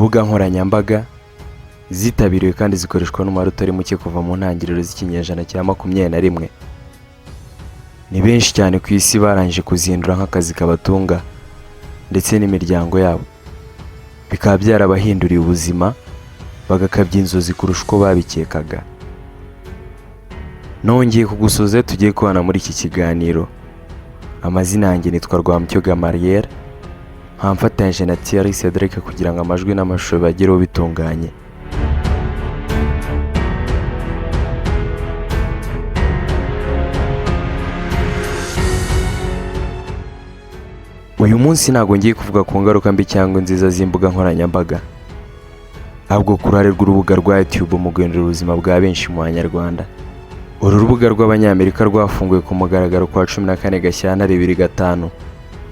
Imbuga nkoranyambaga zitabiriwe kandi zikoreshwa n'umubare utari muke kuva mu ntangiriro z'ikinyejana cya 21. Ni benshi cyane ku isi barangije kuzihindura nk'akazi kabatunga ndetse n'imiryango yabo, bikaba byarabahinduriye ubuzima, bagakabya inzozi kurusha uko babikekaga. Nongeye kugusuhuza, tugiye kubana muri iki kiganiro. Amazina yanjye nitwa Rwamucyo Gamariel, nkaba mfatanyije na Thierry Cedric kugira ngo amajwi n'amashusho bibagereho bitunganye. Uyu munsi ntabwo ngiye kuvuga ku ngaruka mbi cyangwa nziza z'imbuga nkoranyambaga, ahubwo ku ruhare rw'urubuga rwa YouTube mu guhindura ubuzima bwa benshi mu banyarwanda. Uru rubuga rw'Abanyamerika rwafunguwe ku mugaragaro ku wa 14 Gashyantare 2005,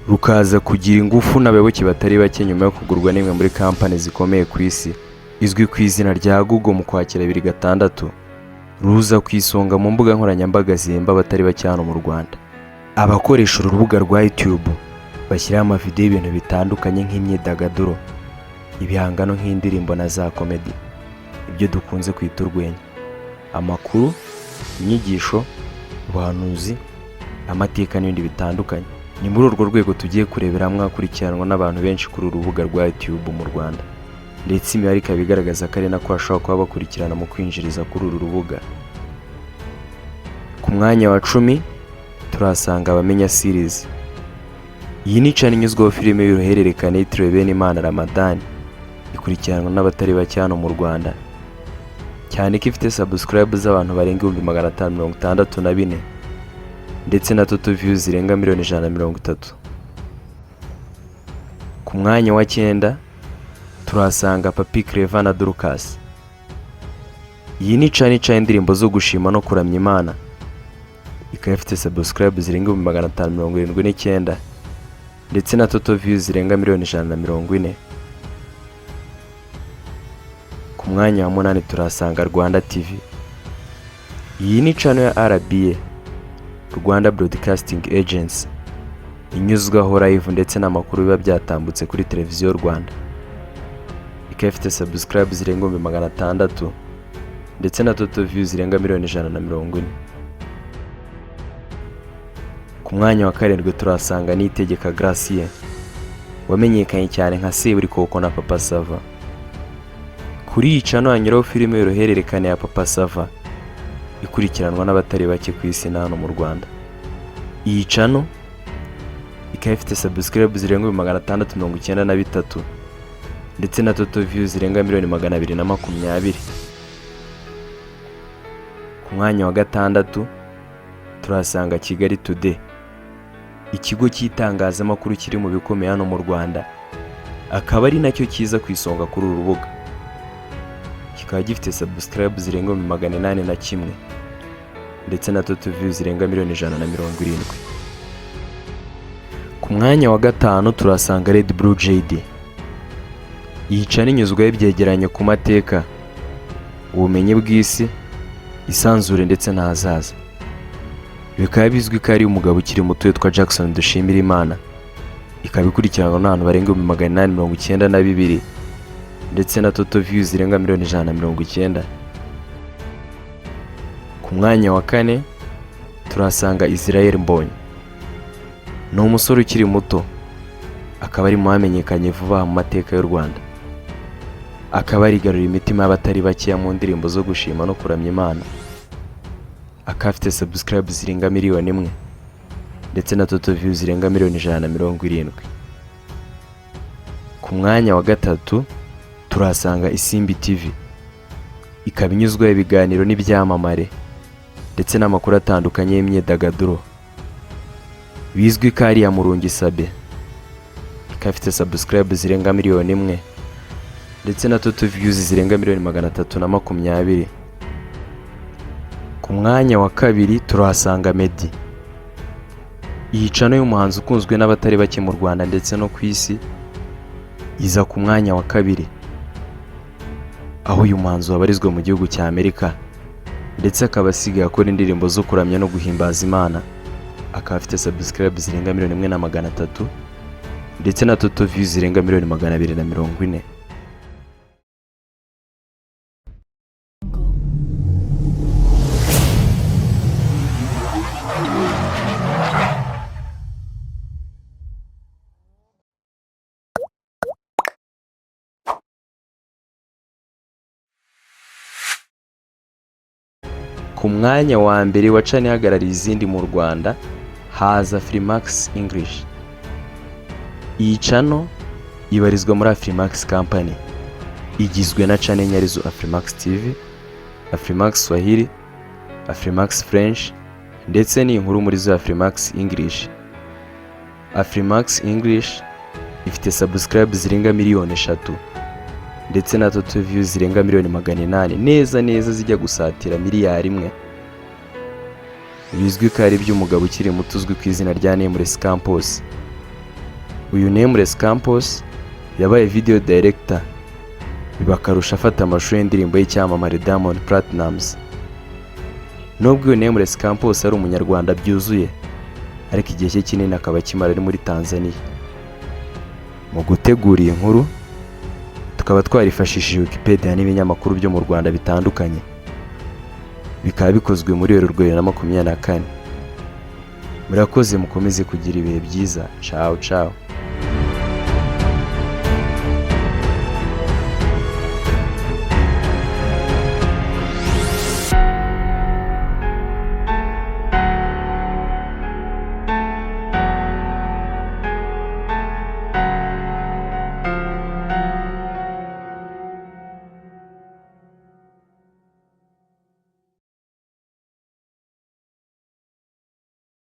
rukaza kugira ingufu n'abayoboke batari bake nyuma yo kugurwa n'imwe muri kampani zikomeye ku isi izwi ku izina rya Google mu Kwakira 2006, ruza ku isonga mu mbuga nkoranyambaga zihemba abatari bake hano mu Rwanda. Abakoresha uru rubuga rwa YouTube bashyiraho amavidewo y'ibintu bitandukanye nk'imyidagaduro, ibihangano nk'indirimbo na za komedi, ibyo dukunze kwita urwenya, amakuru, inyigisho, ubuhanuzi, amateka n'ibindi bitandukanye. Ni muri urwo rwego tugiye kurebera hamwe hakurikiranwa n'abantu benshi kuri uru rubuga rwa YouTube mu Rwanda, ndetse imibare ikaba igaragaza ko ari nako bashobora kuba bakurikirana mu kwinjiriza kuri uru rubuga. Ku mwanya wa 10 turahasanga Abamenya Series. Iyi ni channel inyuzwaho filime y'uruhererekane yitiriwe Benimana Ramadhan, ikurikiranwa n'abatari bake hano mu Rwanda, cyane ko ifite subscribe z'abantu barenga 564,000 ndetse na total views zirenga miliyoni 130. Ku mwanya wa 9 turahasanga Papi Clever na Dorcas. Iyi ni channel icaho indirimbo zo gushima no kuramya Imana, ikaba ifite subscribe zirenga 579,000 ndetse na total views zirenga miliyoni 140. Ku mwanya wa 8 turahasanga Rwanda TV. Iyi ni channel ya RBA, Rwanda Broadcasting Agency, inyuzwaho live ndetse n'amakuru biba byatambutse kuri televiziyo Rwanda, ikaba ifite subscribe zirenga 600,000 ndetse na total views zirenga miliyoni 140. Ku mwanya wa 7 turahasanga Niyitegeka Gratien, wamenyekanye cyane nka Seburikoko na Papa Sava. Kuri iyi channel hanyuraho filime y'uruhererekane ya Papa Sava, ikurikiranwa n'abatari bake ku isi na hano mu Rwanda. Iyi channel ikaba ifite subscribe zirenga 693,000 ndetse na total views zirenga miliyoni 220. Ku mwanya wa 6 turahasanga Kigali Today, ikigo cy'itangazamakuru kiri mu bikomeye hano mu Rwanda, akaba ari nacyo kiza ku isonga kuri uru rubuga, kikaba gifite subscribe zirenga 801,000 ndetse na total views zirenga miliyoni 170. Ku mwanya wa 5 turahasanga Red Blue JD. Iyi channel inyuzwaho ibyegeranyo ku mateka, ubumenyi bw'isi, isanzure ndetse n'ahazaza. Bikaba bizwi ko ari umugabo ukiri muto witwa Jackson Dushimirimana, ikaba ikurikiranwa n'abantu barenga 892,000 ndetse na total views zirenga miliyoni 190. Ku mwanya wa 4 turahasanga Israel Mbonyi. Ni umusore ukiri muto, akaba ari mu bamenyekanye vuba aha mu mateka y'u Rwanda, akaba yarigaruriye imitima y'abatari bakeya mu ndirimbo zo gushima no kuramya Imana, akaba afite subscribe zirenga miliyoni 1 ndetse na total views zirenga miliyoni 170. Ku mwanya wa 3 turahasanga Isimbi TV, ikaba inyuzwaho ibiganiro n'ibyamamare ndetse n'amakuru atandukanye y'imyidagaduro, bizwi ko ari iya Murungi Sabe, ikaba ifite subscribe zirenga miliyoni 1 ndetse na total views zirenga miliyoni 320. Ku mwanya wa 2 turahasanga Meddy. Iyi channel y'umuhanzi ukunzwe n'abatari bake mu Rwanda ndetse no ku isi iza ku mwanya wa 2, aho uyu muhanzi wabarizwa mu gihugu cya Amerika ndetse akaba asigaye akora indirimbo zo kuramya no guhimbaza Imana, akaba afite subscribe zirenga miliyoni 1,300,000 ndetse na total views zirenga miliyoni 240. Ku mwanya wa mbere wa channel ihagarariye izindi mu Rwanda haza Afrimax English. Iyi channel ibarizwa muri Afrimax Company, igizwe na channel enye arizo Afrimax TV, Afrimax Swahili, Afrimax French ndetse n'inkuru muri zo Afrimax English. Afrimax English ifite subscribe zirenga miliyoni 3 ndetse na total views zirenga miliyoni 800 neza neza, zijya gusatira miliyari 1. Bizwi ko ari iby'umugabo ukiri muto uzwi ku izina rya Nameless Campos. Uyu Nameless Campos yabaye video director, biba akarusho afata amashusho y'indirimbo y'icyamamare Diamond Platnumz. Nubwo uyu Nameless Campos ari umunyarwanda byuzuye, ariko igihe cye kinini akaba akimara ari muri Tanzania. Mu gutegura iyi nkuru tukaba twarifashishije Wikipedia n'ibinyamakuru byo mu Rwanda bitandukanye, bikaba bikozwe muri Werurwe 2024. Murakoze, mukomeze kugira ibihe byiza. Ciao ciao.